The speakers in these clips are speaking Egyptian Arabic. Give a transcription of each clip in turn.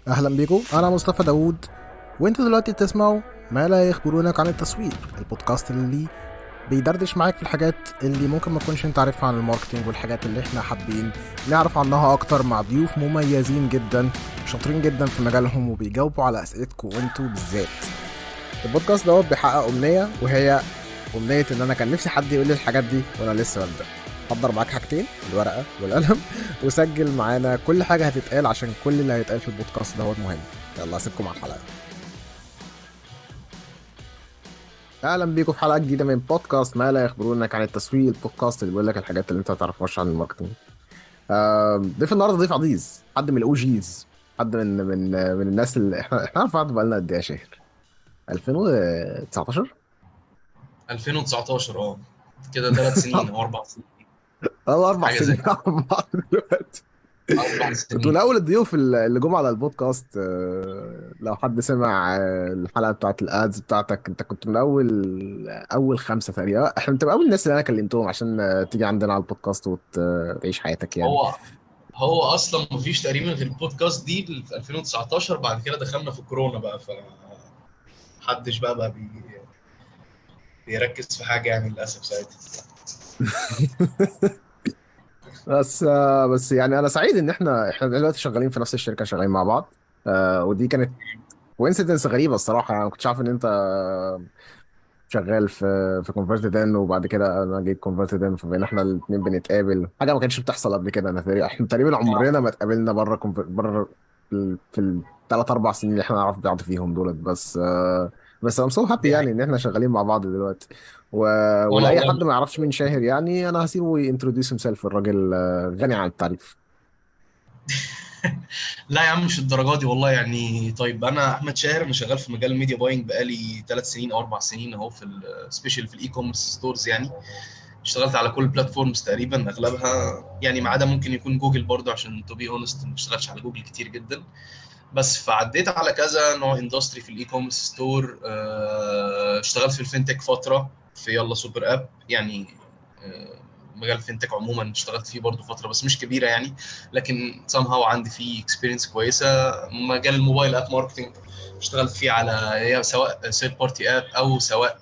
اهلا بيكم، انا مصطفى داوود وانتوا دلوقتي بتسمعوا ما لا يخبرونك عن التسويق، البودكاست اللي بيدردش معاك في الحاجات اللي ممكن ما تكونش انت عارفها عن ال marketing والحاجات اللي احنا حابين نعرف عنها اكتر، مع ضيوف مميزين جدا شاطرين جدا في مجالهم وبيجاوبوا على اسئلتكم وانتوا بالذات. البودكاست دوت بيحقق امنية، وهي امنية ان انا كان نفسي حد يقول لي الحاجات دي وانا لسه ببدا. حضر معاك حاجتين، الورقة والقلم، وسجل معانا كل حاجة هتتقال عشان كل اللي هيتقال في البودكاست دوت مهم. يلا اسيبكم مع الحلقة. اهلا بيكم في حلقة جديدة من بودكاست ما لا يخبرونك عن التسويق، البودكاست اللي بيقول لك الحاجات اللي انت ما تعرفهاش عن ال marketing. ضيف النهارده ضيف عزيز، حد من ال OGs، حد من الناس اللي احنا عارف بعض بقالنا قد ايه يا شاهر؟ 2019 2019 كده 3 سنين او 4 سنين. 4 سنين مع بعض دلوقتي. 4 سنين. كنت من اول الضيوف اللي جم على البودكاست. لو حد سمع الحلقة بتاعت ال ads بتاعتك، انت كنت من اول 5 تقريبا. احنا انت من اول الناس اللي انا كلمتهم عشان تيجي عندنا على البودكاست وتعيش حياتك يعني. هو اصلا مفيش تقريبا غير البودكاست دي في 2019، بعد كده دخلنا في كورونا بقى، ف محدش بقى بيركز في حاجة يعني للاسف ساعتها. بس يعني انا سعيد ان احنا دلوقتي شغالين في نفس الشركة، شغالين مع بعض. ودي كانت coincidence غريبة الصراحة، يعني ما كنتش عارف ان انت شغال في ConvertedIn، وبعد كده انا جيت ConvertedIn، فبقينا احنا الاثنين بنتقابل، حاجة ما كانتش بتحصل قبل كده. احنا تقريبا عمرنا ما اتقابلنا بره في ال3-4 سنين اللي احنا نعرف بعض فيهم دولت. بس I'm so happy يعني ان احنا شغالين مع بعض دلوقتي. ولاي حد ما يعرفش مين شاهر يعني، انا هسيبه ي introduce himself، الراجل غني عن التعريف. لا يا عم مش الدرجة دي والله يعني. طيب انا احمد شاهر، انا شغال في مجال ال media buying بقالي 3 سنين او 4 سنين اهو، في ال special في ال e-commerce stores يعني. اشتغلت على كل ال platforms تقريبا اغلبها يعني، ما عدا ممكن يكون جوجل برضو، عشان to be honest ما اشتغلتش على جوجل كتير جدا. بس فعديت على كذا نوع industry في ال e-commerce store. اشتغلت في ال fintech فترة، في يلا super app يعني. مجال ال fintech عموما اشتغلت فيه برضو فترة بس مش كبيرة يعني، لكن somehow عندي فيه experience كويسة. مجال ال mobile app marketing اشتغلت فيه على سواء third party app او سواء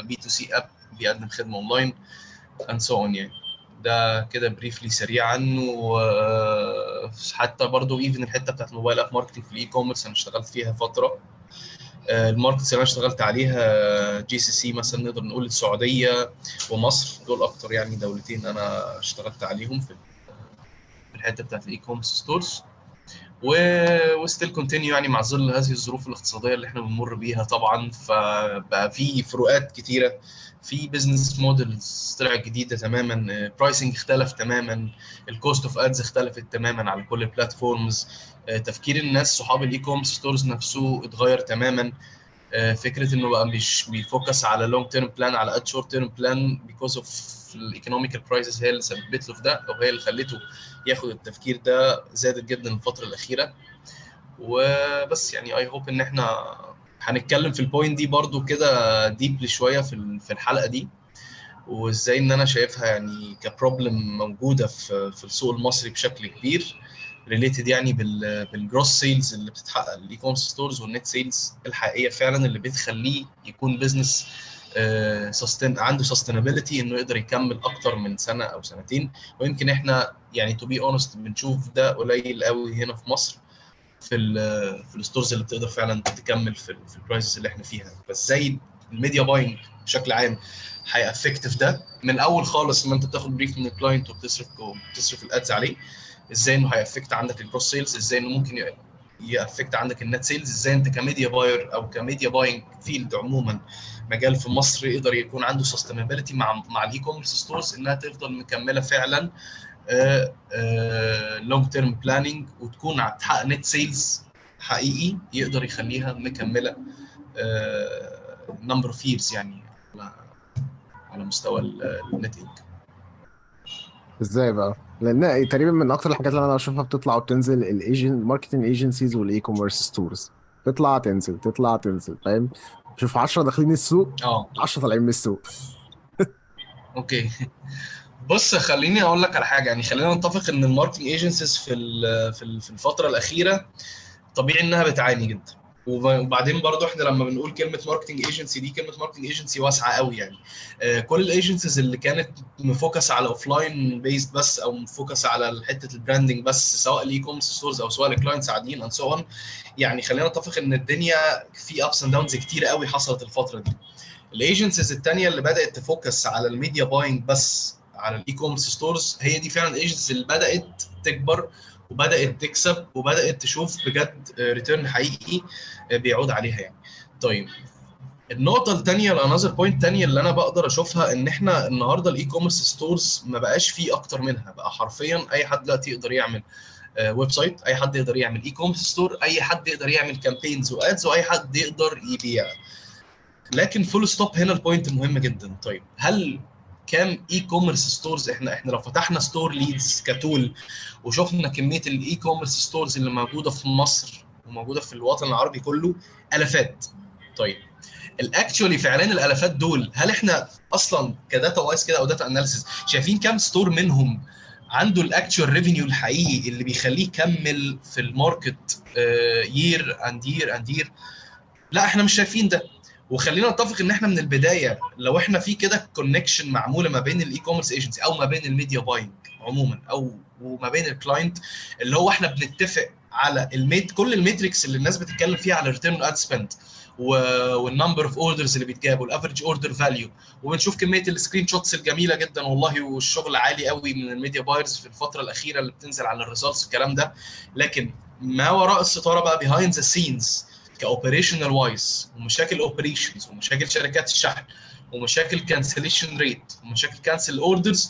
B2C app بيقدم خدمة online and so on يعني. ده كده briefly سريعا. وحتى برضو even الحتة بتاعت ال mobile app marketing في ال e-commerce انا اشتغلت فيها فترة. ال markets اللي انا اشتغلت عليها GCC مثلا، نقدر نقول السعودية ومصر، دول اكتر يعني دولتين انا اشتغلت عليهم في الحتة بتاعت ال e-commerce stores. و still continue يعني مع ظل هذه الظروف الاقتصادية اللي احنا بنمر بيها طبعا. فبقى في فروقات كتيرة، في business models طلعت جديدة تماما، pricing اختلف تماما، ال cost of ads اختلفت تماما على كل ال platforms، تفكير الناس صحاب ال e-commerce stores نفسه اتغير تماما. فكرة انه بقى مش بي focus على long term plan، على قد short term plan، because of ال economical crisis هي اللي سببت له في ده، او هي اللي خلته ياخد التفكير ده، زادت جدا الفترة الاخيرة. وبس يعني I hope ان احنا هنتكلم في ال point دي برضو كده deeply شوية في الحلقة دي، وازاي ان انا شايفها يعني ك problem موجودة في السوق المصري بشكل كبير، related يعني بال gross sales اللي بتتحقق لل e-commerce stores وال net sales الحقيقية فعلا اللي بتخليه يكون business عنده sustainability، انه يقدر يكمل اكتر من سنة او سنتين. ويمكن احنا يعني to be honest بنشوف ده قليل قوي هنا في مصر في ال stores اللي بتقدر فعلا تكمل في ال crisis اللي احنا فيها. بس زي ال media buying بشكل عام هي affect في ده من الاول خالص، ما انت بتاخد brief من ال client وبتصرف ال ads عليه، ازاي انه هي affect عندك ال gross sales، ازاي انه ممكن ي affect عندك ال net sales، ازاي انت ك media buyer او ك media buying field عموما مجال في مصر يقدر يكون عنده sustainability مع ال e-commerce stores، انها تفضل مكملة فعلا long term planning، وتكون تحقق net sales حقيقي يقدر يخليها مكملة number of years يعني على مستوى ال net income. ازاي بقى؟ لان تقريبا من اكتر الحاجات اللي انا بشوفها بتطلع وبتنزل ال agent marketing agencies وال e-commerce stores، تطلع تنزل تطلع تنزل، فاهم؟ شوف 10 داخلين السوق، 10 طالعين من السوق. okay بص خليني اقول لك على حاجة يعني، خلينا نتفق ان ال marketing agencies في الفترة الاخيرة طبيعي انها بتعاني جدا. وبعدين برضو احنا لما بنقول كلمة marketing agency، دي كلمة marketing agency واسعة قوي يعني. كل ال agencies اللي كانت م focus على offline based بس، او م focus على حتة ال branding بس، سواء ال e-commerce stores او سواء ال clients عاديين and so on، يعني خلينا نتفق ان الدنيا في ups and downs كتير قوي حصلت الفترة دي. ال agencies الثانية اللي بدات ت focus على ال media buying بس على ال e-commerce stores، هي دي فعلا ال agencies اللي بدات تكبر وبدات تكسب وبدات تشوف بجد return حقيقي بيعود عليها يعني. طيب النقطة الثانية، ال another point الثانية اللي انا بقدر اشوفها، ان احنا النهارده ال e-commerce stores ما بقاش فيه اكتر منها، بقى حرفيا اي حد دلوقتي يقدر يعمل website، اي حد يقدر يعمل e-commerce store، اي حد يقدر يعمل campaigns و ads، واي حد يقدر يبيع. لكن full stop هنا ال point مهم جدا. طيب هل كام e-commerce stores، احنا لو فتحنا store leads ك tool وشفنا كمية ال e-commerce stores اللي موجودة في مصر وموجودة في الوطن العربي كله، الافات. طيب ال actually فعليا الالافات دول، هل احنا اصلا ك data wise كده او data analysis شايفين كام store منهم عنده ال actual revenue الحقيقي اللي بيخليه يكمل في ال market year and year and year؟ لا، احنا مش شايفين ده. وخلينا نتفق ان احنا من البداية لو احنا في كده connection معمولة ما بين ال e-commerce agency او ما بين ال media buying عموما او وما بين ال client، اللي هو احنا بنتفق على كل ال metrics اللي الناس بتتكلم فيها على ال return ad spend وال number of orders اللي بيتجاب وال average order value، وبنشوف كمية ال screenshots الجميلة جدا والله والشغل عالي قوي من ال media buyers في الفترة الاخيرة اللي بتنزل على ال results الكلام ده. لكن ما وراء الستارة بقى behind the scenes ك operational wise، ومشاكل operations ومشاكل شركات الشحن ومشاكل cancellation rate ومشاكل cancel orders،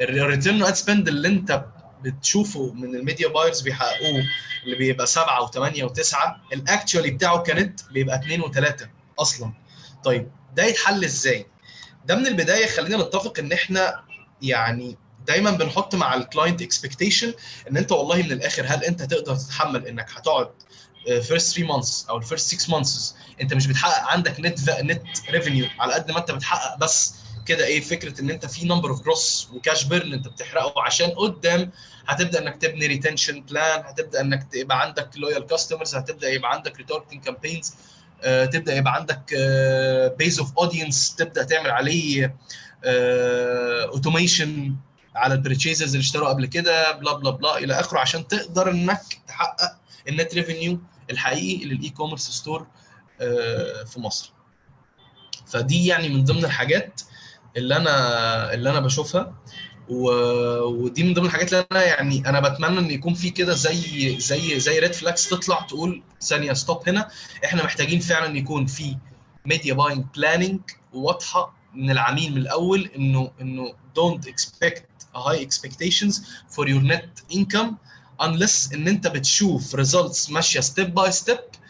ال return ad spend اللي انت بتشوفه من ال media buyers بيحققوه اللي بيبقى 7 و8 و9، ال actually بتاعه كانت بيبقى 2 و3 اصلا. طيب ده يتحل ازاي؟ ده من البداية خلينا نتفق ان احنا يعني دايما بنحط مع ال client expectation ان انت والله من الاخر هل انت تقدر تتحمل انك هتقعد first 3 months او ال first 6 months انت مش بتحقق عندك net revenue على قد ما انت بتحقق بس كده ايه فكرة ان انت في number of gross و cash burn انت بتحرقه، عشان قدام هتبدا انك تبني retention plan، هتبدا انك تبقى عندك loyal customers، هتبدا يبقى عندك retargeting campaigns، تبدا يبقى عندك base of audience تبدا تعمل عليه automation على ال purchases اللي اشتروا قبل كده، blah blah blah الى اخره، عشان تقدر انك تحقق ال net revenue الحقيقي لل e-commerce store في مصر. فدي يعني من ضمن الحاجات اللي انا بشوفها، ودي من ضمن الحاجات اللي انا يعني انا بتمنى ان يكون في كده زي red flags تطلع تقول ثانية stop، هنا احنا محتاجين فعلا يكون في media buying planning واضحة من العميل من الاول، انه don't expect high expectations for your net income unless ان انت بتشوف results ماشية step by step.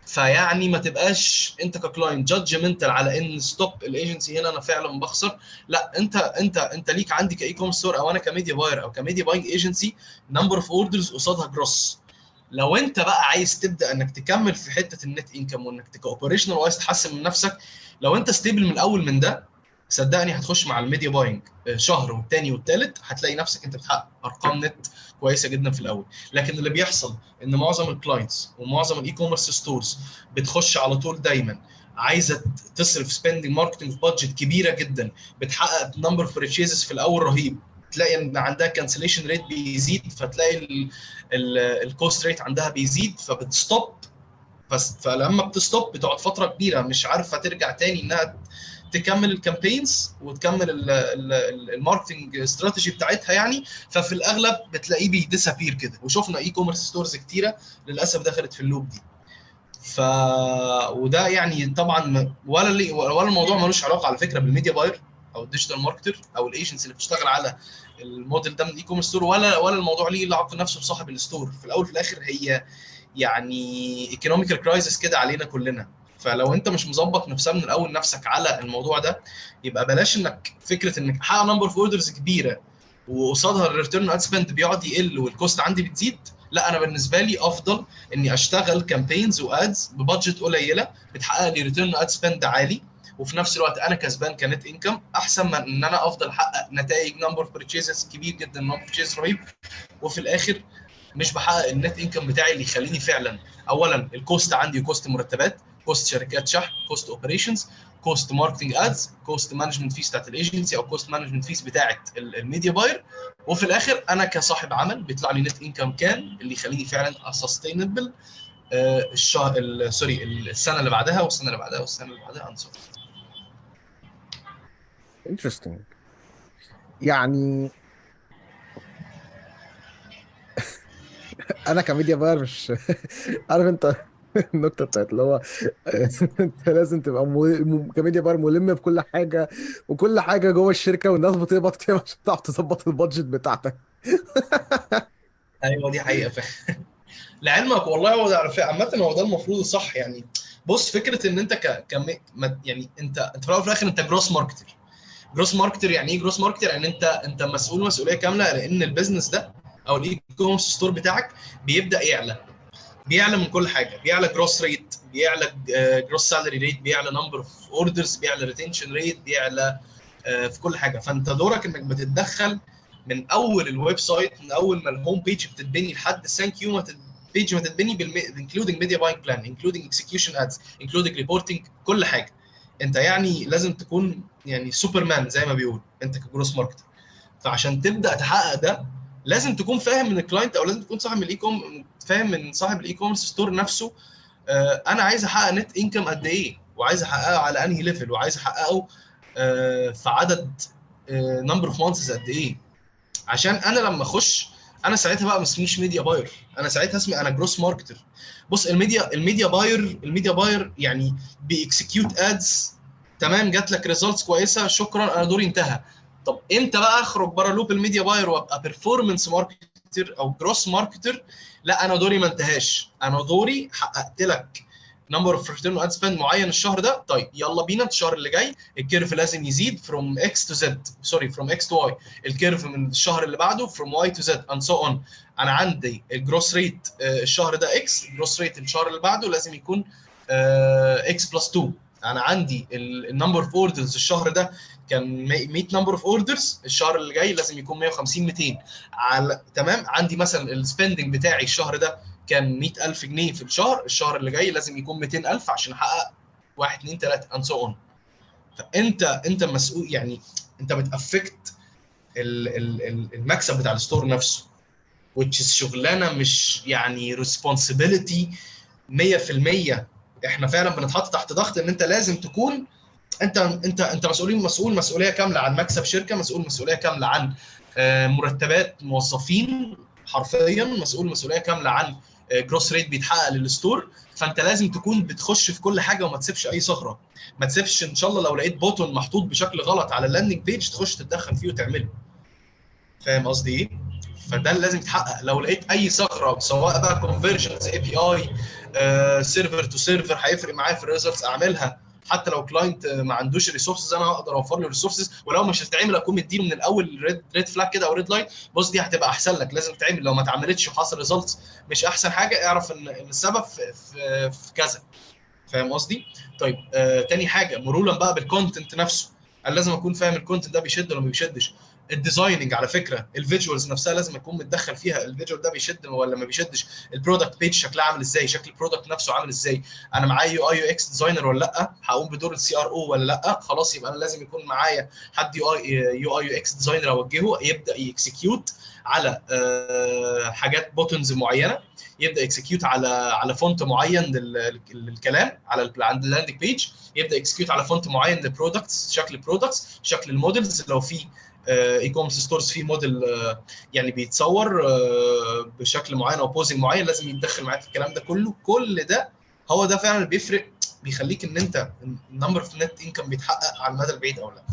فيعني ما تبقاش انت ك client judgmental على ان stop ال agency هنا انا فعلا بخسر. لا، انت ليك عندي ك e-com store او انا ك media buyer او ك media buying agency number of orders قصادها gross. لو انت بقى عايز تبدا انك تكمل في حتة ال net income وانك operational wise تحسن من نفسك، لو انت stable من الاول من ده، صدقني هتخش مع ال media buying شهر والتاني والتالت هتلاقي نفسك انت بتحقق ارقام نت كويسة جدا في الاول. لكن اللي بيحصل ان معظم ال clients ومعظم ال e-commerce stores بتخش على طول دايما عايزه تصرف spending marketing budget كبيرة جدا، بتحقق number of purchases في الاول رهيب، تلاقي ان عندها cancellation rate بيزيد، فتلاقي ال cost rate عندها بيزيد، فبت stop. بس فلما بت stop بتقعد فترة كبيرة مش عارفه ترجع تاني انها تكمل ال campaigns وتكمل ال marketing strategy بتاعتها يعني. ففي الاغلب بتلاقيه بي disappear كده، وشفنا e-commerce stores كتيرة للاسف دخلت في ال loop دي. ف وده يعني طبعا ولا الموضوع ملوش علاقة على فكرة بال media buyer او ال digital marketer او ال agency اللي بتشتغل على الموديل ده من ال e-commerce store، ولا الموضوع ليه علاقة نفسه بصاحب ال store. في الاول في الاخر هي يعني economical crisis كده علينا كلنا. فلو انت مش مظبط نفسها من الاول نفسك على الموضوع ده، يبقى بلاش انك فكرة انك تحقق number of orders كبيرة وقصادها ال return ad spend بيقعد يقل وال cost عندي بتزيد. لا، انا بالنسبة لي افضل اني اشتغل campaigns و ads ب budget قليله بتحقق لي return ad spend عالي، وفي نفس الوقت انا كسبان ك net income، احسن من ان انا افضل احقق نتائج number of purchases كبير جدا، number purchases رهيب، وفي الاخر مش بحقق ال net income بتاعي اللي يخليني فعلا اولا ال cost عندي cost مرتبات، cost شركات شحن، cost operations، cost marketing ads، cost management fees بتاعت ال agency او cost management fees بتاعت ال media buyer، وفي الاخر انا كصاحب عمل بيطلع لي net income كام اللي يخليني فعلا sustainable الشهر، sorry، السنة اللي بعدها والسنة اللي بعدها والسنة اللي بعدها and so. interesting. يعني انا ك media buyer مش عارف انت النكتة بتاعت اللي هو انت لازم تبقى ك media buyer ملم بكل حاجة وكل حاجة جوه الشركة، والناس بتقبض كام عشان تعرف تظبط ال budget بتاعتك. ايوه دي حقيقة فعلا. لعلمك والله هو ده عامة هو ده المفروض الصح. يعني بص، فكرة ان انت ك يعني انت في الاول وفي الاخر انت growth marketer. growth marketer يعني ايه growth marketer؟ يعني انت مسؤول مسؤولية كاملة، لان ال business ده او ال e-commerce store بتاعك بيبدا يعلى، بيعلى من كل حاجة، بيعلى growth rate، بيعلى gross salary rate، بيعلى number of orders، بيعلى retention rate، بيعلى في كل حاجة. فانت دورك انك بتتدخل من اول ال website، من اول ما ال home page بتتبني لحد ال thank you page ما تتبني، including media buying plan، including execution ads، including reporting، كل حاجة. انت يعني لازم تكون يعني سوبرمان زي ما بيقول انت ك growth marketer. فعشان تبدا تحقق ده لازم تكون فاهم من ال client، او لازم تكون صاحب ال e-com، فاهم من صاحب ال e-commerce store نفسه، انا عايز احقق net income قد ايه، وعايز احققه على انهي level، وعايز احققه في عدد number of months قد ايه. عشان انا لما اخش انا ساعتها بقى ما اسميش media buyer، انا ساعتها اسمي انا growth marketer. بص، ال media buyer يعني بي execute ads، تمام، جات لك results كويسة، شكرا، انا دوري انتهى. طب امتى بقى اخرج بره loop ال media buyer وابقى performance marketer او growth marketer؟ لا، انا دوري ما انتهاش، انا دوري حققت لك number of return ad spend معين الشهر ده، طيب يلا بينا الشهر اللي جاي ال curve لازم يزيد from X to Z، sorry from X to Y، ال curve من الشهر اللي بعده from Y to Z and so on. انا عندي ال growth rate الشهر ده X، ال growth rate الشهر اللي بعده لازم يكون X plus 2. انا عندي ال number of orders الشهر ده كان 100 number of orders، الشهر اللي جاي لازم يكون 150 200 على تمام. عندي مثلا ال spending بتاعي الشهر ده كان 100000 جنيه في الشهر، الشهر اللي جاي لازم يكون 200000 عشان احقق 1 2 3 and so on. فانت مسؤول، يعني انت بت affect المكسب بتاع ال store نفسه، which is شغلانة مش يعني responsibility 100%. احنا فعلا بنتحط تحت ضغط ان انت لازم تكون انت مسؤول مسؤولية كاملة عن مكسب شركة، مسؤول مسؤولية كاملة عن مرتبات موظفين، حرفيا مسؤول مسؤولية كاملة عن growth rate بيتحقق لل store. فانت لازم تكون بتخش في كل حاجة وما تسيبش اي ثغره، ما تسيبش ان شاء الله لو لقيت button محطوط بشكل غلط على ال landing page تخش تتدخل فيه وتعمله. فاهم قصدي ايه؟ فده اللي لازم يتحقق. لو لقيت اي ثغره سواء بقى conversions، API، server to server، هيفرق معايا في ال results اعملها. حتى لو client ما عندوش resources انا هقدر اوفر له resources، ولو مش هتتعمل اكون مديله من الاول red flag كده او red light، بص دي هتبقى احسن لك، لازم تتعمل. لو ما اتعملتش وحصل results مش احسن حاجة، اعرف ان السبب في كذا. فاهم قصدي؟ طيب تاني حاجة مرورا بقى بال content نفسه، انا لازم اكون فاهم ال content ده بيشد ولا ما بيشدش. ال designing على فكرة، ال visuals نفسها لازم اكون متدخل فيها، ال visual ده بيشد ولا ما بيشدش، ال product page شكلها عامل ازاي، شكل ال product نفسه عامل ازاي، انا معايا UI UX designer ولا لا، هقوم بدور ال CRO ولا لا. خلاص يبقى انا لازم يكون معايا حد UI UX designer اوجهه يبدا ي execute على حاجات buttons معينة، يبدا execute على font معين للكلام على عند ال landing page، يبدا execute على font معين لل products، شكل ال products، شكل ال models، لو في e-commerce stores في موديل يعني بيتصور بشكل معين او posing معين لازم يتدخل معاك في الكلام ده كله. كل ده هو ده فعلا اللي بيفرق، بيخليك ان انت ال number of net income بيتحقق على المدى البعيد او لا.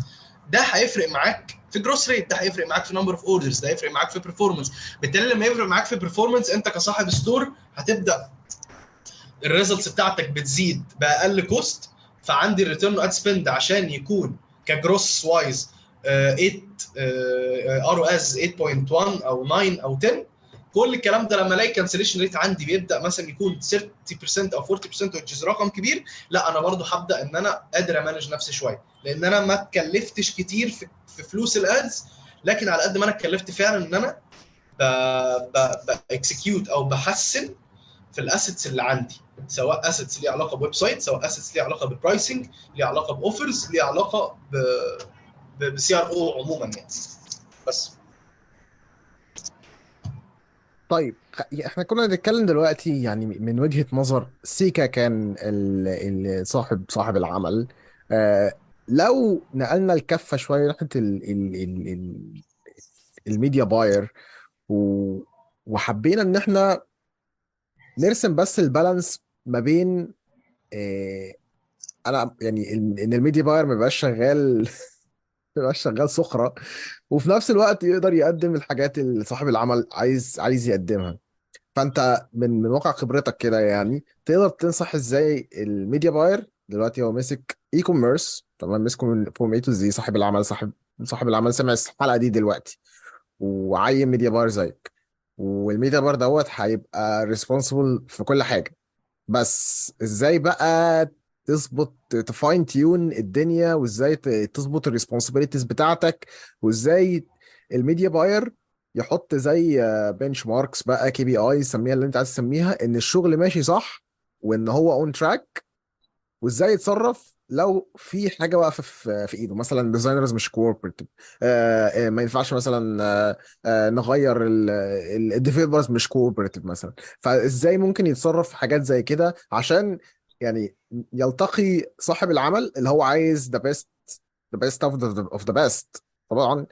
ده هيفرق معاك في growth rate، ده هيفرق معاك في number of orders، ده هيفرق معاك في performance. بالتالي لما يفرق معاك في performance انت كصاحب store هتبدا ال results بتاعتك بتزيد باقل cost. فعندي ال return ad spend عشان يكون ك growth wise 8 ROAS 8.1 او 9 او 10، كل الكلام ده لما الاقي cancellation rate عندي بيبدا مثلا يكون 30% او 40% which is رقم كبير، لا انا برضو هبدا ان انا قادر ا manage نفسي شوية، لان انا ما اتكلفتش كتير في فلوس ال ads، لكن على قد ما انا اتكلفت فعلا ان انا ب execute او بحسن في ال assets اللي عندي، سواء assets ليها علاقة ب website، سواء assets ليها علاقة ب pricing، ليها علاقة ب offers، ليها علاقة ب CRO عموما يعني. بس طيب احنا كنا بنتكلم دلوقتي يعني من وجهة نظر سيكا، كان صاحب العمل. لو نقلنا الكفة شوية ناحية ال media buyer وحبينا ان احنا نرسم بس ال balance ما بين انا يعني ان ال media buyer ما بيبقاش شغال ما بيبقاش شغال سخرة، وفي نفس الوقت يقدر يقدم الحاجات اللي صاحب العمل عايز يقدمها. فانت من واقع خبرتك كده يعني تقدر تنصح ازاي ال media buyer دلوقتي هو مسك e-commerce، تمام، مسكه من from A to Z، صاحب العمل صاحب العمل سمع الحلقة دي دلوقتي وعين media buyer زيك، وال media buyer دوت هيبقى responsible في كل حاجة، بس ازاي بقى تظبط ت fine tune الدنيا، وازاي تظبط ال responsibilities بتاعتك، وازاي ال media buyer يحط زي benchmarks بقى، KPI، سميها اللي انت عايز تسميها، ان الشغل ماشي صح وان هو on track، وازاي يتصرف لو في حاجة واقفة في ايده، مثلا designers مش cooperative، ما ينفعش مثلا نغير ال developers مش cooperative مثلا، فازاي ممكن يتصرف في حاجات زي كده عشان يعني يلتقي صاحب العمل اللي هو عايز the best، the best of the best طبعا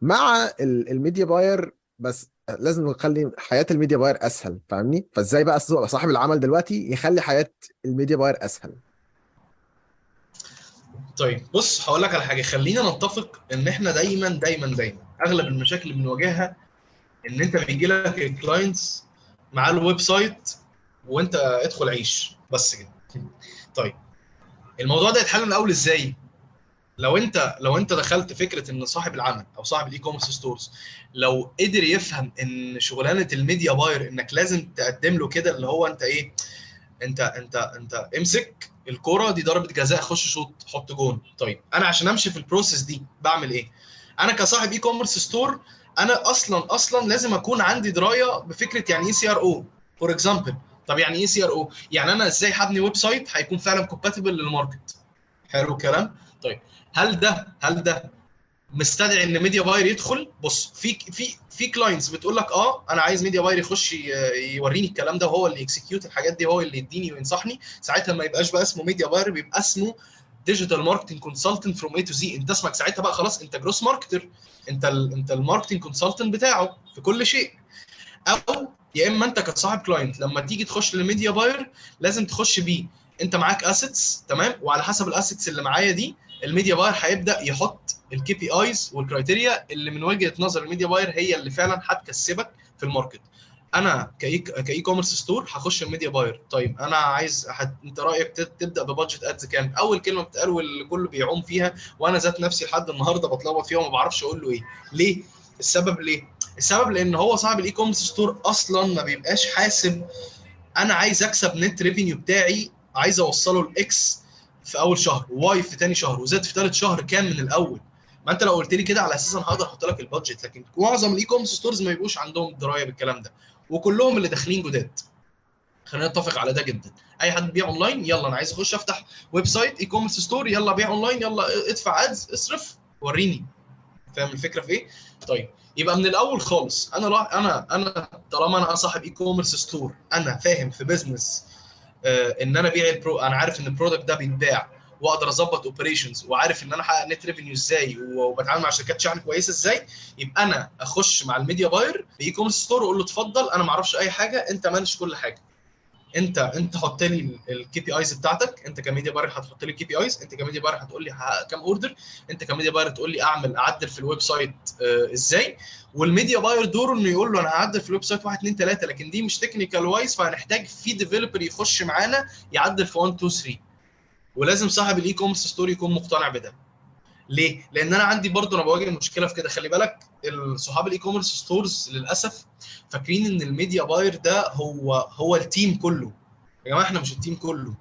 مع ال media buyer، بس لازم نخلي حياة ال media buyer اسهل، فاهمني؟ فازاي بقى صاحب العمل دلوقتي يخلي حياة ال media buyer اسهل؟ طيب بص، هقول لك على حاجة، خلينا نتفق ان احنا دايما دايما دايما اغلب المشاكل اللي بنواجهها ان انت بيجي لك ال clients مع ال website وانت ادخل عيش بس كده. طيب الموضوع ده يتحل من الاول ازاي؟ لو انت دخلت فكرة ان صاحب العمل او صاحب ال e-commerce stores لو قدر يفهم ان شغلانة ال media buyer انك لازم تقدم له كده اللي هو انت ايه، انت انت انت امسك الكورة دي ضربه جزاء، خش شوط، حط جون. طيب انا عشان امشي في ال process دي بعمل ايه؟ انا كصاحب e-commerce store انا اصلا لازم اكون عندي دراية بفكره يعني ايه CRO for example. طب يعني ايه CRO؟ يعني انا ازاي هبني website هيكون فعلا compatible لل market. حلو الكلام. طيب هل ده مستدعي ان media buyer يدخل؟ بص، في clients بتقول لك انا عايز media buyer يخش يوريني الكلام ده، وهو اللي ي execute الحاجات دي، هو اللي يديني وينصحني. ساعتها ما يبقاش بقى اسمه media buyer، بيبقى اسمه digital marketing consultant from A to Z. انت اسمك ساعتها بقى خلاص انت growth marketer، انت ال marketing consultant بتاعه في كل شيء. او يا اما انت كصاحب client لما تيجي تخش لل media buyer لازم تخش بيه انت معاك assets، تمام، وعلى حسب ال assets اللي معايا دي ال media buyer هيبدا يحط ال KPIs وال criteria اللي من وجهه نظر ال media buyer هي اللي فعلا هتكسبك في ال market. انا ك e-commerce store هخش ال media buyer، طيب انا عايز انت رايك تبدا ب budget ads كام؟ اول كلمة بتتقال واللي كله بيعوم فيها، وانا ذات نفسي لحد النهارده بتلخبط فيها وما بعرفش اقول له ايه. ليه؟ السبب ليه؟ السبب لان هو صاحب ال e-commerce store اصلا ما بيبقاش حاسب انا عايز اكسب net revenue بتاعي، عايز اوصله ل X في اول شهر، Y في ثاني شهر، و Z في ثالث شهر، كام من الاول؟ ما انت لو قلت لي كده على اساس انا هقدر احط لك ال budget. لكن معظم ال e-commerce stores ما بيبقوش عندهم دراية بالكلام ده، وكلهم اللي داخلين جداد. خلينا نتفق على ده جدا. اي حد بيبيع اونلاين، يلا انا عايز اخش افتح website e-commerce store، يلا بيع اونلاين، يلا ادفع ads، اصرف، وريني. فاهم الفكرة في ايه؟ طيب يبقى من الاول خالص انا لا انا طالما انا صاحب e-commerce store، انا فاهم في business ان انا ابيع ال pro، انا عارف ان ال product ده بيتباع واقدر اظبط operations، وعارف ان انا احقق net revenue ازاي، وبتعامل مع شركات شحن كويسة ازاي، يبقى انا اخش مع ال media buyer ب e-commerce store واقول له اتفضل، انا ما اعرفش اي حاجة، انت manage كل حاجة، انت حط لي ال KPIs بتاعتك، انت ك media buyer هتحط لي ال KPIs، انت ك media buyer هتقول لي هحقق كام order، انت ك media buyer تقول لي اعمل اعدل في ال website ازاي. وال media buyer دوره انه يقول له انا هعدل في ال website 1 2 3، لكن دي مش technical wise، فهنحتاج في developer يخش معانا يعدل في 1 2 3. ولازم صاحب ال e-commerce store يكون مقتنع بده. ليه؟ لان انا عندي برضه انا بواجه مشكلة في كده، خلي بالك صحاب ال e-commerce stores للاسف فاكرين ان ال media buyer ده هو ال team كله. يا جماعة احنا مش ال team كله،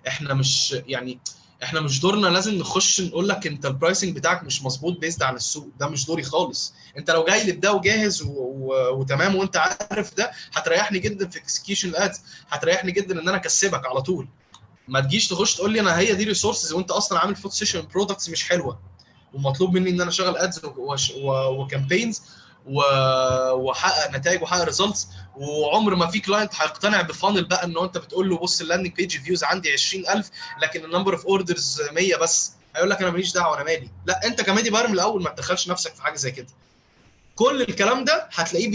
احنا مش يعني احنا مش دورنا لازم نخش نقول لك انت ال pricing بتاعك مش مظبوط based على السوق، ده مش دوري خالص. انت لو جاي لي بده وجاهز وتمام وانت عارف ده، هتريحني جدا في execution ال ads، هتريحني جدا ان انا اكسبك على طول. ما تجيش تخش تقول لي انا هي دي resources وانت اصلا عامل photo session products مش حلوة، ومطلوب مني ان انا اشغل ads و campaigns واحقق نتائج واحقق results. وعمر ما في client هيقتنع ب funnel بقى ان انت بتقول له بص ال landing page views عندي 20000 لكن ال number of orders 100 بس، هيقول لك انا ماليش دعوه انا مالي. لا، انت ك media buyer من الاول ما تدخلش نفسك في حاجة زي كده. كل الكلام ده هتلاقيه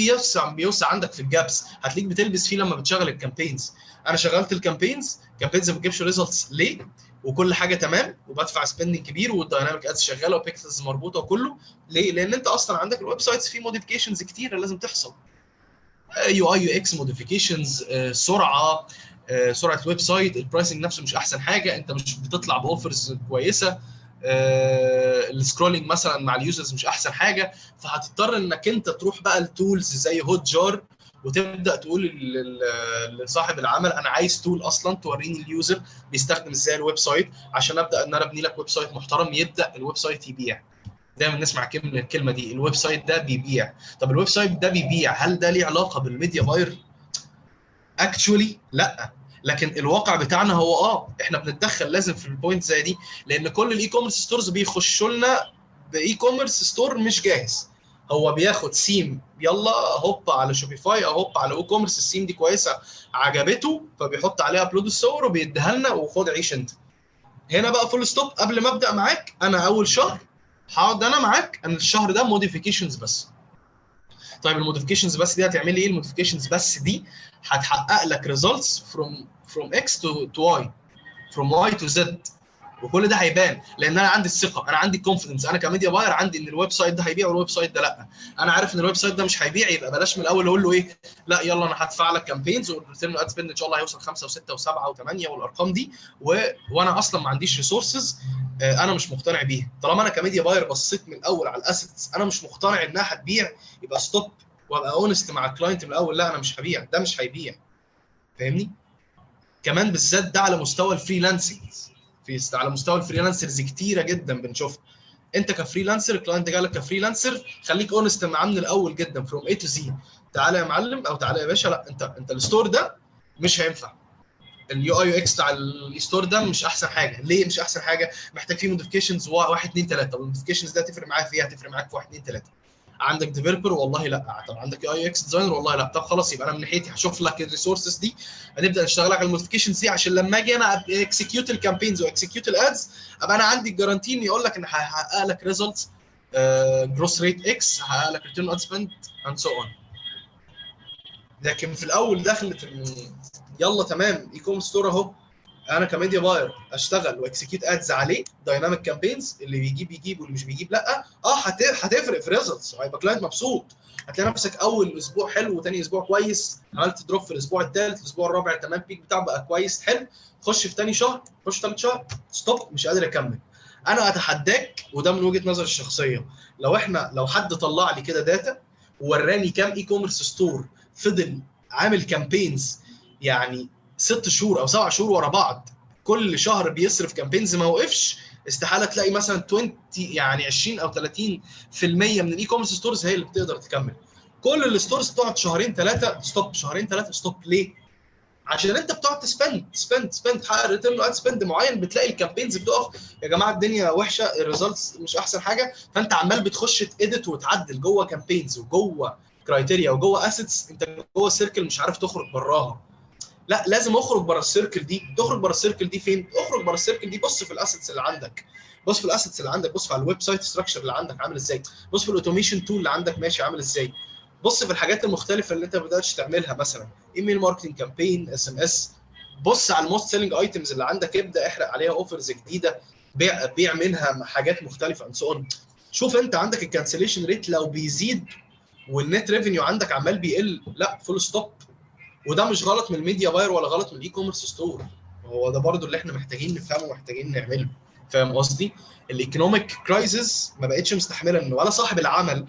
بيوسع عندك في ال gaps، هتلاقيك بتلبس فيه لما بتشغل ال campaigns. انا شغلت ال campaigns، campaigns ما بتجيبش results ليه؟ وكل حاجة تمام وبدفع spending كبير وال dynamic ads شغالة و pixels مربوطة وكله، ليه؟ لان انت اصلا عندك ال websites فيه modifications كتيرة لازم تحصل، UI UX modifications، سرعة، سرعة ال website، ال pricing نفسه مش احسن حاجة، انت مش بتطلع ب offers كويسة، ال scrolling مثلا مع ال users مش احسن حاجة. فهتضطر انك انت تروح بقى ال tools زي Hotjar وتبدا تقول لصاحب العمل انا عايز tool اصلا توريني ال user بيستخدم ازاي ال website عشان ابدا ان انا ابني لك website محترم يبدا ال website يبيع. دايما نسمع الكلمة دي، ال website ده بيبيع. طب ال website ده بيبيع، هل ده ليه علاقة بال media buyer؟ actually لا، لكن الواقع بتاعنا هو احنا بنتدخل لازم في ال point زي دي، لان كل ال e-commerce stores بيخشوا لنا ب e-commerce store مش جاهز. هو بياخد سيم يلا هوب على Shopify او هوب على WooCommerce، ال theme دي كويسة عجبته فبيحط عليها upload الصور وبيديها لنا وخد عيش انت. هنا بقى full stop، قبل ما ابدا معاك انا اول شهر هقعد انا معاك، انا الشهر ده modifications بس. طيب ال modifications بس دي هتعمل لي ايه؟ ال modifications بس دي هتحقق لك results from X to Y، from Y to Z، وكل ده هيبان لان انا عندي الثقة، انا عندي confidence، انا ك media buyer عندي ان ال website ده هيبيع وال website ده لا. انا عارف ان ال website ده مش هيبيع، يبقى بلاش من الاول اقول له ايه، لا يلا انا هدفع لك campaigns وال return ad spend ان شاء الله هيوصل 5 و6 و7 و8 والارقام دي، وانا اصلا ما عنديش resources انا مش مقتنع بيها. طالما انا ك media buyer بصيت من الاول على ال assets انا مش مقتنع انها هتبيع، يبقى stop وابقى honest مع ال client من الاول، لا انا مش هبيع ده، مش هيبيع. فاهمني؟ كمان بالذات ده على مستوى ال freelancing، في على مستوى ال freelancers كتيرة جدا بنشوفها. انت ك freelancer، ال client جالك ك freelancer، خليك honest معاه من الاول جدا from A to Z. تعالى يا معلم او تعالى يا باشا، لا انت ال store ده مش هينفع، ال UI UX بتاع ال store ده مش احسن حاجة. ليه مش احسن حاجة؟ محتاج فيه modifications 1 2 3. طب ال modifications ده هتفرق معاك في ايه؟ هتفرق معاك في 1 2 3. عندك developer؟ والله لا. طب عندك UI UX designer؟ والله لا. طب خلاص يبقى انا من ناحيتي هشوف لك ال resources دي، هنبدا نشتغل على ال modifications دي عشان لما اجي انا execute ال campaigns و execute ال ads ابقى انا عندي ال guarantee ان يقول لك ان هحقق لك results، growth rate X، هحقق لك return ad spend and so on. لكن في الاول دخلت يلا تمام e-com store اهو، انا ك media buyer اشتغل و execute ads عليه dynamic campaigns، اللي بيجيب بيجيب واللي مش بيجيب لا. هتفرق في results، وهيبقى client مبسوط. هتلاقي نفسك اول اسبوع حلو وثاني اسبوع كويس، عملت drop في الاسبوع الثالث، الاسبوع الرابع تمام، peak بتاعه بقى كويس حلو، خش في ثاني شهر، خش ثالث شهر، stop، مش قادر اكمل. انا اتحداك، وده من وجهه نظري الشخصية، لو حد طلع لي كده data ووراني كام e-commerce store فضل عامل campaigns يعني 6 شهور او 7 شهور ورا بعض، كل شهر بيصرف campaigns ما وقفش، استحالة تلاقي مثلا 20 يعني 20 او 30% من ال e-commerce stores هي اللي بتقدر تكمل. كل ال stores بتقعد شهرين ثلاثة stop، شهرين ثلاثة stop. ليه؟ عشان انت بتقعد ت spend spend spend، تحقق return ad spend معين، بتلاقي ال campaigns بتقف، يا جماعة الدنيا وحشة، ال results مش احسن حاجة، فانت عمال بتخش ت edit وتعدل جوه campaigns وجوه criteria وجوه assets، انت جوه circle مش عارف تخرج براها. لا لازم اخرج بره ال circle دي. تخرج بره ال circle دي فين؟ اخرج بره ال circle دي، بص في ال assets اللي عندك، بص في ال assets اللي عندك، بص على ال website structure اللي عندك عامل ازاي، بص في ال automation tool اللي عندك ماشي عامل ازاي، بص في الحاجات المختلفة اللي انت ما بداتش تعملها، مثلا email marketing campaign، SMS، بص على ال most selling items اللي عندك، ابدا احرق عليها offers جديدة، بيع منها حاجات مختلفة and so on. شوف انت عندك ال cancellation rate لو بيزيد وال net revenue عندك عمال بيقل، لا full stop. وده مش غلط من ال media buyer ولا غلط من ال e-commerce store، هو ده برضو اللي احنا محتاجين نفهمه ومحتاجين نعمله. فاهم قصدي؟ ال economic crisis ما بقتش مستحمله ان ولا صاحب العمل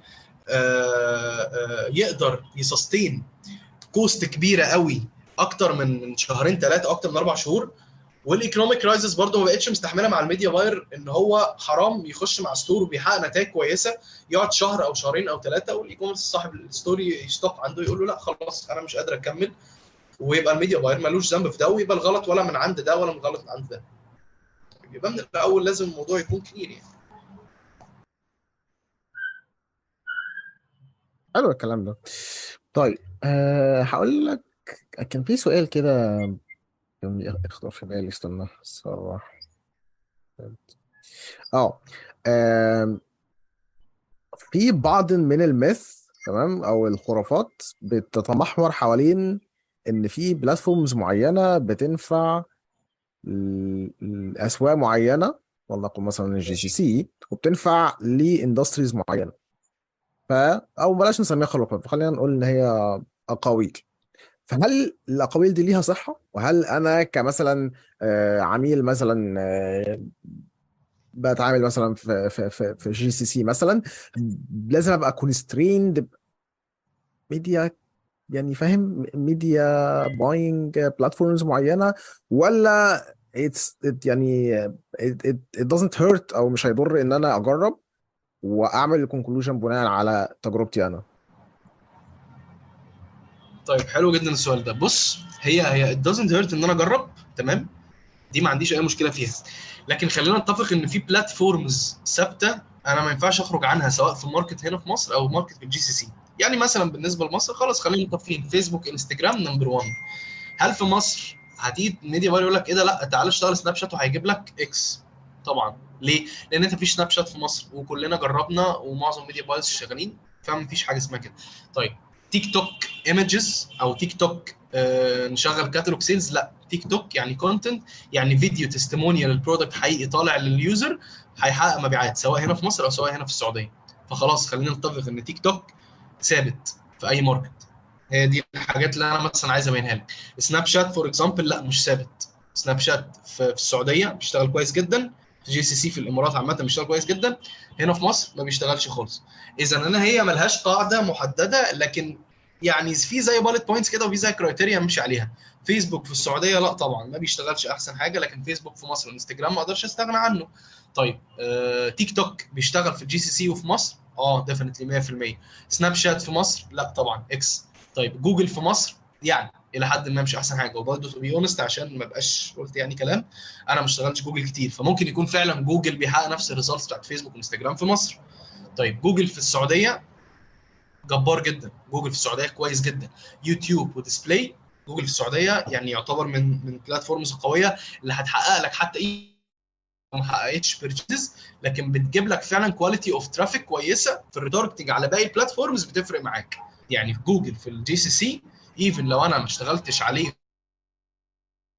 يقدر ي sustain cost كبيرة قوي اكتر من شهرين ثلاثة، اكتر من 4 شهور، وال economic crisis برضه ما بقتش مستحمله مع ال media buyer ان هو حرام يخش مع store وبيحقق نتائج كويسة، يقعد شهر او شهرين او ثلاثة وال e-commerce صاحب ال store ي stop عنده يقول له لا خلاص انا مش قادر اكمل، ويبقى ال media buyer ملوش ذنب في ده، ويبقى الغلط ولا من عند ده ولا من غلط من عند ده. يبقى من الاول لازم الموضوع يكون clear يعني. حلو الكلام ده. طيب هقول لك كان في سؤال كده كان يخطر في بالي، استنى الصراحة. في بعض من ال myth، تمام، او الخرافات بتتمحور حوالين ان في platforms معينة بتنفع لاسواق معينة، ولنقل مثلا ال GCC، وبتنفع ل industries معينة، او بلاش نسميها خرافات، خلينا نقول ان هي اقاويل. فهل الاقاويل دي ليها صحة؟ وهل انا كمثلا عميل مثلا بتعامل مثلا في في في في GCC مثلا، لازم ابقى constrained media، يعني فاهم، media buying platforms معينة، ولا يعني it doesn't hurt او مش هيضر ان انا اجرب واعمل ال conclusion بناء على تجربتي انا؟ طيب حلو جدا السؤال ده. بص، هي it doesn't hurt ان انا اجرب، تمام، دي ما عنديش اي مشكلة فيها، لكن خلينا نتفق ان في platforms ثابتة انا ما ينفعش اخرج عنها، سواء في market هنا في مصر او market في ال GCC. يعني مثلا بالنسبة لمصر خلاص خلينا متفقين، فيسبوك انستجرام number 1. هل في مصر هتيجي media buyer يقول لك ايه ده، لا تعالى اشتغل سناب شات وهيجيب لك X؟ طبعا. ليه؟ لان انت مفيش سناب شات في مصر، وكلنا جربنا ومعظم media buyers شغالين، فمفيش حاجة اسمها كده. طيب تيك توك images او تيك توك نشغل catalog sales، لا، تيك توك يعني content، يعني فيديو testimonial ال product حقيقي طالع لل user، هيحقق مبيعات سواء هنا في مصر او سواء هنا في السعودية. فخلاص خلينا نتفق ان تيك توك ثابت في اي market. هي دي الحاجات اللي انا مثلا عايز ابينها لك. سناب شات for example لا مش ثابت. سناب شات في السعودية بيشتغل كويس جدا، في GCC في الامارات عامة بيشتغل كويس جدا، هنا في مصر ما بيشتغلش خالص. اذا انا هي ملهاش قاعدة محددة، لكن يعني في زي bullet points كده وفي زي criteria امشي عليها. فيسبوك في السعودية لا طبعا ما بيشتغلش احسن حاجة، لكن فيسبوك في مصر وانستجرام ما اقدرش استغنى عنه. طيب تيك توك بيشتغل في ال GCC وفي مصر، definitely 100%. سناب شات في مصر لا طبعا X. طيب جوجل في مصر يعني الى حد ما مش احسن حاجة، وبرضه to be honest عشان ما بقاش قلت يعني كلام، انا ما اشتغلتش جوجل كتير، فممكن يكون فعلا جوجل بيحقق نفس ال results بتاعت فيسبوك وانستجرام في مصر. طيب جوجل في السعودية جبار جدا، جوجل في السعودية كويس جدا. يوتيوب و display، جوجل في السعودية يعني يعتبر من platforms القوية اللي هتحقق لك حتى ايه ما حققتش purchases، لكن بتجيب لك فعلا quality of traffic كويسة في ال retargeting على باقي ال platforms، بتفرق معاك. يعني في جوجل في ال GCC even لو انا ما اشتغلتش عليه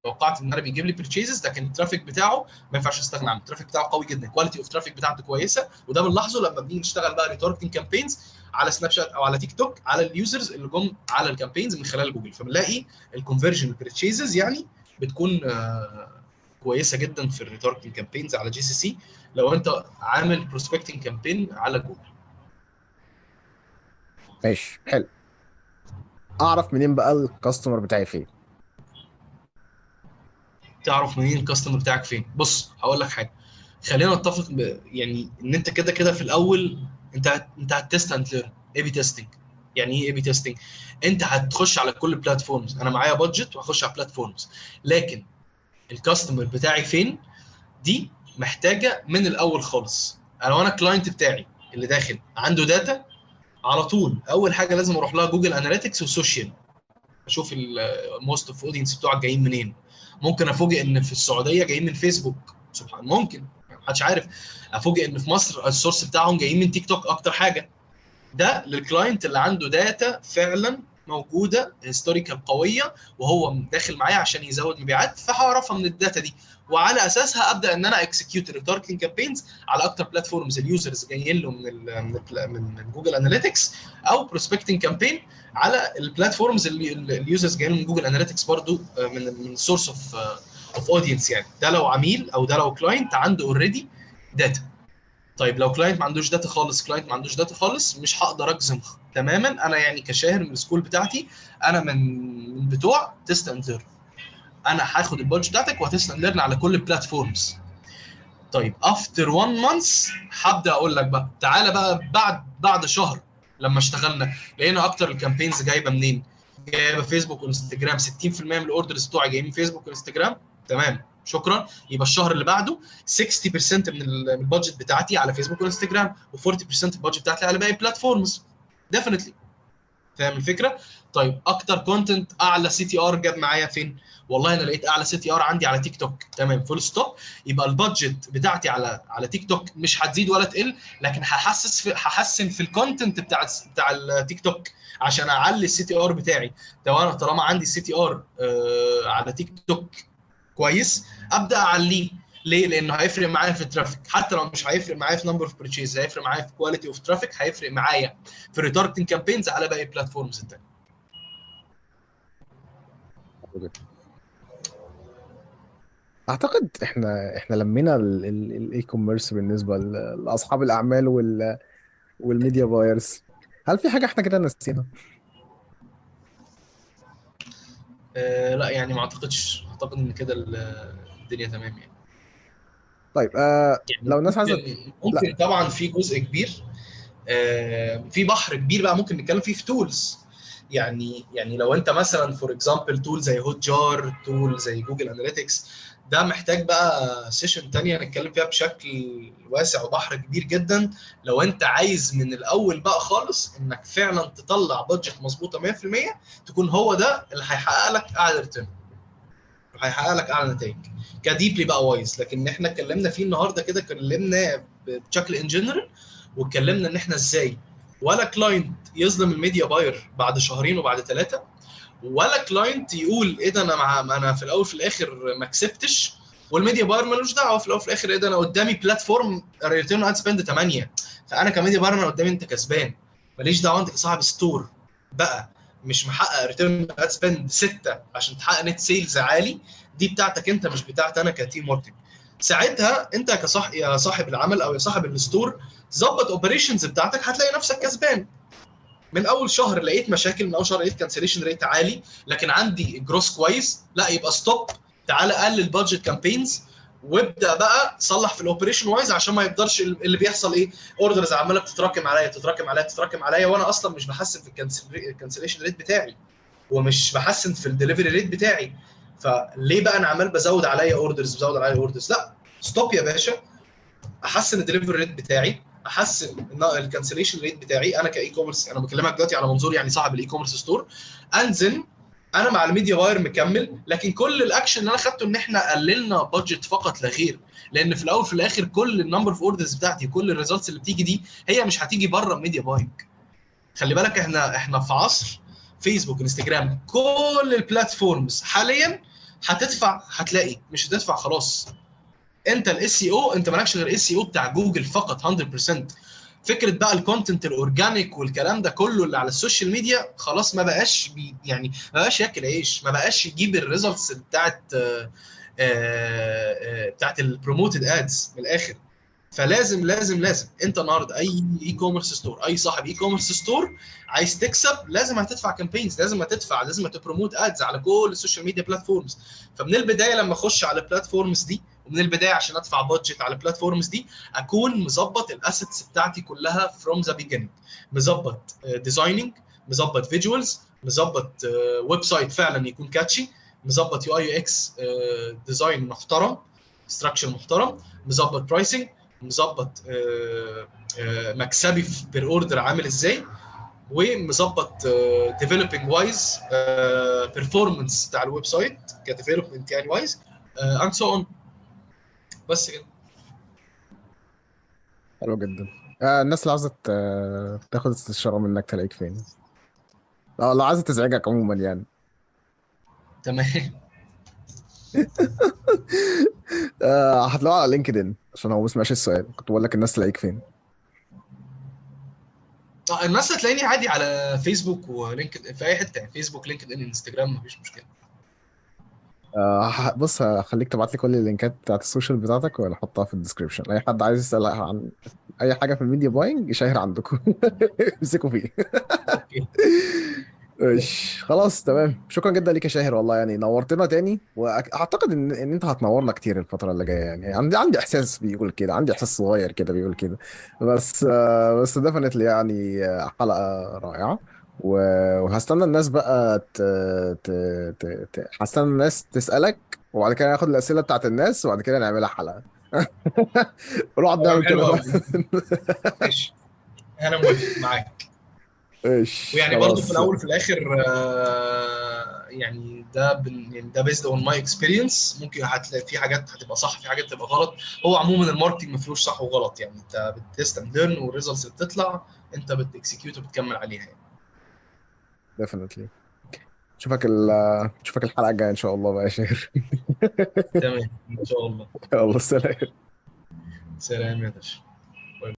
توقعت ان انا بيجيب لي purchases، لكن ال traffic بتاعه ما ينفعش استغنى عنه، ال traffic بتاعه قوي جدا، quality of traffic بتاعته كويسة، وده بنلاحظه لما بنيجي نشتغل بقى retargeting campaigns على سناب شات او على تيك توك على ال users اللي جم على ال campaigns من خلال جوجل، فبنلاقي ال conversion purchases يعني بتكون كويسة جدا في ال retargeting campaigns على GCC لو انت عامل prospecting campaign على جوجل. ماشي حلو. اعرف منين بقى ال customer بتاعي فين؟ تعرف منين ال customer بتاعك فين؟ بص هقول لك حاجة، خلينا نتفق يعني ان انت كده كده في الاول انت هت test and learn، A/B testing. يعني ايه A/B testing؟ انت هتخش على كل platforms، انا معايا budget وهخش على platforms، لكن ال customer بتاعي فين دي محتاجه من الاول خالص. انا وانا ال client بتاعي اللي داخل عنده data على طول، اول حاجة لازم اروح لها جوجل Analytics و social، اشوف ال most of audience بتوعك جايين منين. ممكن افوجئ ان في السعودية جايين من فيسبوك، سبحان، ممكن محدش عارف. افوجئ ان في مصر ال source بتاعهم جايين من تيك توك اكتر حاجة. ده لل client اللي عنده data فعلا موجودة historical قوية وهو داخل معايا عشان يزود مبيعات، فهعرفها من ال data دي، وعلى اساسها ابدا ان انا execute retargeting campaigns على اكتر platforms ال users جايين له من جوجل Analytics، او prospecting campaign على ال platforms اللي ال users جايين من جوجل Analytics برضو من source of audience. يعني ده لو عميل او ده لو client عنده already data. طيب لو client ما عندوش data خالص، client ما عندوش data خالص، مش هقدر اجزم تماما. انا يعني كشاهر من ال school بتاعتي، انا من بتوع test and learn. انا هاخد ال budget بتاعتك وه test and learn على كل ال platforms. طيب after 1 month هبدا اقول لك بقى تعالى بقى بعد شهر لما اشتغلنا لقينا اكتر ال campaigns جايبه منين؟ جايبه فيسبوك وانستجرام، 60% من ال orders بتوعي جايين من فيسبوك وانستجرام، تمام شكرا. يبقى الشهر اللي بعده 60% من ال budget بتاعتي على فيسبوك وانستجرام، و40% ال budget بتاعتي على باقي ال platforms. definitely فاهم الفكرة؟ طيب اكتر content اعلى CTR جاب معايا فين؟ والله انا لقيت اعلى CTR عندي على تيك توك، تمام full stop. يبقى ال budget بتاعتي على تيك توك مش هتزيد ولا تقل، لكن هحسن في ال content بتاع التيك توك عشان اعلي ال CTR بتاعي. طالما عندي ال CTR على تيك توك كويس ابدا اعليه. ليه؟ لانه هيفرق معايا في ال traffic، حتى لو مش هيفرق معايا في number of purchase، هيفرق معايا في quality of traffic، هيفرق معايا في retargeting campaigns على باقي ال platforms الثانية. اعتقد احنا لمينا ال e-commerce بالنسبة لاصحاب الاعمال وال media buyers. هل في حاجة احنا كده نسينا؟ لا يعني ما اعتقدش، اعتقد ان كده الدنيا تمام يعني. طيب يعني لو الناس عايزه ممكن طبعا في جزء كبير، في بحر كبير بقى ممكن نتكلم فيه في tools. يعني لو انت مثلا for example tool زي Hotjar، tool زي Google Analytics، ده محتاج بقى session تانية نتكلم فيها بشكل واسع وبحر كبير جدا. لو انت عايز من الاول بقى خالص انك فعلا تطلع budget مظبوطة 100%، تكون هو ده اللي هيحقق لك اعلى return، هيحقق لك اعلى نتائج ك deeply بقى wise. لكن احنا اتكلمنا فيه النهارده كده، اتكلمنا بشكل in general، واتكلمنا ان احنا ازاي ولا client يظلم ال media buyer بعد شهرين وبعد 3، ولا client يقول ايه ده انا في الاول في الاخر ما كسبتش، وال media buyer ملوش دعوه في الاول في الاخر، ايه ده انا قدامي platform return ad spend 8، فانا ك media buyer انا قدامي انت كسبان، ماليش دعوه انت كصاحب store بقى مش محقق return ad spend 6 عشان تحقق net sales عالي، دي بتاعتك انت مش بتاعت انا ك team marketing. ساعتها انت يا صاحب العمل او يا صاحب ال store ظبط operations بتاعتك، هتلاقي نفسك كسبان. من اول شهر لقيت مشاكل، من اول شهر لقيت cancellation rate عالي، لكن عندي growth كويس، لا يبقى stop، تعالى قلل budget campaigns وابدا بقى صلح في ال operation wise، عشان ما يقدرش اللي بيحصل ايه، orders عماله بتتراكم عليا تتراكم عليا تتراكم عليا، وانا اصلا مش بحسن في ال cancellation rate بتاعي ومش بحسن في ال delivery rate بتاعي، فليه بقى انا عمال بزود عليا orders بزود عليا orders؟ لا stop يا باشا، احسن ال delivery rate بتاعي، احسن ال cancellation rate بتاعي. انا ك e-commerce، انا بكلمك دلوقتي على منظور يعني صاحب ال e-commerce store، انزل انا مع ال media buyer مكمل، لكن كل الاكشن اللي انا خدته ان احنا قللنا budget فقط لا غير، لان في الاول في الاخر كل ال number of orders بتاعتي كل ال results اللي بتيجي دي هي مش هتيجي بره ال media buying. خلي بالك احنا في عصر فيسبوك انستجرام، كل ال platforms حاليا هتدفع، هتلاقي مش هتدفع خلاص. انت ال SEO انت مالكش غير SEO بتاع جوجل فقط 100%. فكرة بقى ال content ال organic والكلام ده كله اللي على ال social media خلاص ما بقاش يعني ما بقاش ياكل عيش، ما بقاش يجيب ال results بتاعت ال promoted ads من الاخر. فلازم لازم لازم انت النهارده اي e-commerce store، اي صاحب e-commerce store عايز تكسب لازم هتدفع campaigns، لازم هتدفع، لازم هت promote ads على كل ال social media platforms. فمن البداية لما اخش على ال platforms دي، ومن البداية عشان ادفع budget على ال platforms دي، اكون مظبط ال assets بتاعتي كلها from the beginning، مظبط designing، مظبط visuals، مظبط website فعلا يكون catchy، مظبط UI UX design محترم، structure محترم، مظبط pricing، مظبط مكسبي per order عامل ازاي، ومظبط developing wise performance بتاع ال website ك development يعني wise and so on. بس كده. حلو جدا. الناس اللي عاوزه تاخد استشاره منك تلاقيك فين؟ لو عايزه تزعجك عموما يعني. تمام. هتلاقوه على LinkedIn عشان هو ما سمعش السؤال، كنت بقول لك الناس تلاقيك فين. الناس هتلاقيني عادي على فيسبوك و LinkedIn، في اي حتة، فيسبوك LinkedIn انستجرام، مفيش مشكلة. بص هخليك تبعت لي كل اللينكات بتاعت ال social بتاعتك وانا احطها في ال description. اي حد عايز يسال عن اي حاجة في ال media buying يشير عندكم. امسكوا فيه. okay. ايش، خلاص تمام. شكرا جدا ليك يا شاهر، والله يعني نورتنا تاني، واعتقد ان انت هتنورنا كتير الفترة اللي جاية يعني. عندي احساس بيقول كده، عندي احساس صغير كده بيقول كده. بس بس definitely يعني حلقة رائعه. وهستنى الناس بقى هستنى الناس تسالك، وبعد كده ناخد الاسئلة بتاعت الناس، وبعد كده نعملها حلقة. ونقعد تمام، نعمل كده حلو بقى. قوي. ماشي، انا موافق معاك. ايش، ويعني برضو في خلاص. الاول وفي الاخر يعني ده يعني ده based on my experience. ممكن هتلاقي في حاجات هتبقى صح، في حاجات تبقى غلط. هو عموما ال marketing ما فيهوش صح وغلط يعني، انت بت test and learn، وال results اللي بتطلع انت بت execute وبتكمل عليها يعني. definitely. اشوفك الحلقة الجاية ان شاء الله بقى يا شاهر. تمام، ان شاء الله. يلا سلام. سلام يا باشا.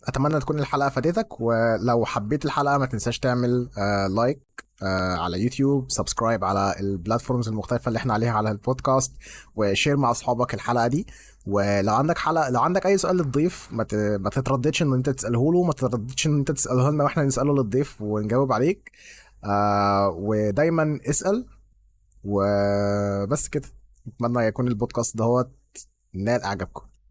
اتمنى تكون الحلقة فادتك، ولو حبيت الحلقة ما تنساش تعمل like على يوتيوب، subscribe على ال platforms المختلفة اللي احنا عليها على البودكاست، و share مع اصحابك الحلقة دي. ولو عندك حلقة، لو عندك اي سؤال للضيف ما تترددش ان انت تساله له، ما تترددش ان انت تساله لنا واحنا نساله للضيف ونجاوب عليك. ودايما اسال. وبس كده، اتمنى يكون البودكاست دهوت نال اعجابكم.